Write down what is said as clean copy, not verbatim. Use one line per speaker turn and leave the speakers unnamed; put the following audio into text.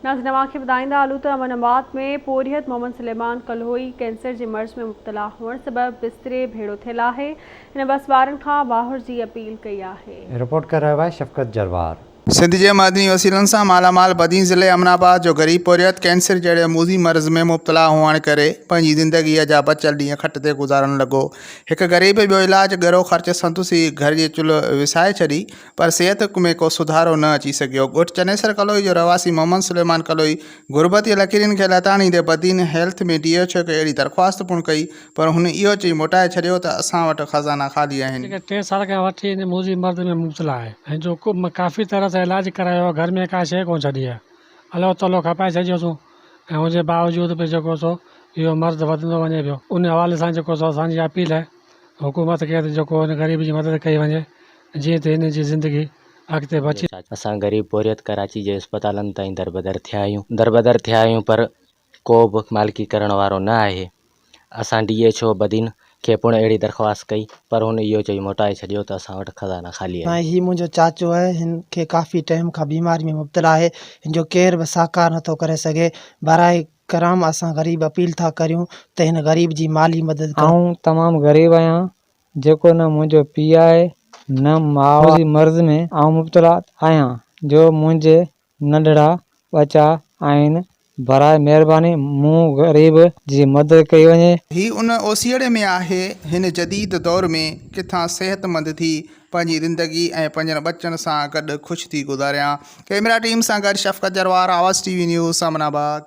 ناظرين اوهان کي ٻڌائيندا هلون ته امن آباد ۾ پورهيت محمد سليمان ڪلهوئي ڪينسر جي مرض ۾ مبتلا هئڻ سبب بستري ڀيڙو ٿيل آهي هن وس وارن کان واهر جي اپيل ڪئي آهي.
رپورٽ ڪري رهيو آهي شفقت جروار.
سنڌ جي معدني وسيلن سان مالا مال بدين ضلعي امن آباد جو غريب پورهيت ڪينسر جهڙي موذي مرض ۾ مبتلا هئڻ ڪري پنهنجي زندگيء جا بچيل ڏينهن کٽ تي گذارڻ لڳو. هڪ غريب ٻيو علاج ڳرو خرچ سندس ئي گهر جي چلهه وسائي ڇڏي. پر صحت ۾ ڪو سڌارو نه اچي سگهيو. ڳوٺ چنيسر ڪلوئي جو رهواسي محمد سليمان ڪلوئي غربت جي لڪيرن کي لتاڙيندي Badin health ۾ D H O کي اهڙي درخواست پڻ ڪئي پر هن اهو چئي موٽائي ڇڏيو ته اسان وٽ خزانا خالي آهن.
جيڪي ٽي سال کان وٺي ان موذي مرض ۾ مبتلا آهي ۽ جو ڪافي طرح سان علاج ڪرايو آهي گهر ۾ ڪا شيء ڪونه ڇڏي آهي الو تلو کپائي ڇڏيوسون ۽ ان جي باوجود به جيڪو سو اهو مرض وڌندو وڃي پيو ان حوالي سان جيڪو سو اسان جي اپيل آهي حڪومت کي ته جيڪو ان غريب جي مدد ڪئي وڃي جيئن ته هن جي زندگي اڳتي بچي.
اسان غريب پورهيت ڪراچي جي اسپتالن تائين دربدر ٿيا آهيون دربدر ٿيا آهيون پر ڪو به مالڪي ڪرڻ وارو نه آهي اسان ڊي ايڇ او بدين کي پڻ اهڙي درخواست ڪئي پر هن اهو چئي موٽائي ڇڏيو ته اسان وٽ خزانا خالي آهن.
سائين هي منهنجو چاچو آهي هن کي ڪافي ٽائيم کان بيماري ۾ مبتلا آهي هن جو ڪير به سهڪار نٿو ڪري سگهي براء ڪرام اسان غريب اپيل ٿا ڪريون ته هن غريب جي مالي مدد ڪريو.
آئون تمام غريب آهيان جيڪو نه منهنجو پيء آهي نه ماء جي مرض ۾ آئون مبتلا آهيان جو منهنجي ننڍڙا ٻچا آهن براء مهرباني مون غريب جي مدد ڪئي وڃي.
هي ان اوسيئڙي ۾ آهي، هن جديد دور ۾ ڪٿان صحتمند ٿي پنهنجي زندگي ۽ پنهنجن ٻچن سان گڏ خوش ٿي گذاريان. ڪئميرا ٽيم سان گڏ Shafqat Jarwar, Awaz T V news, Amanabad.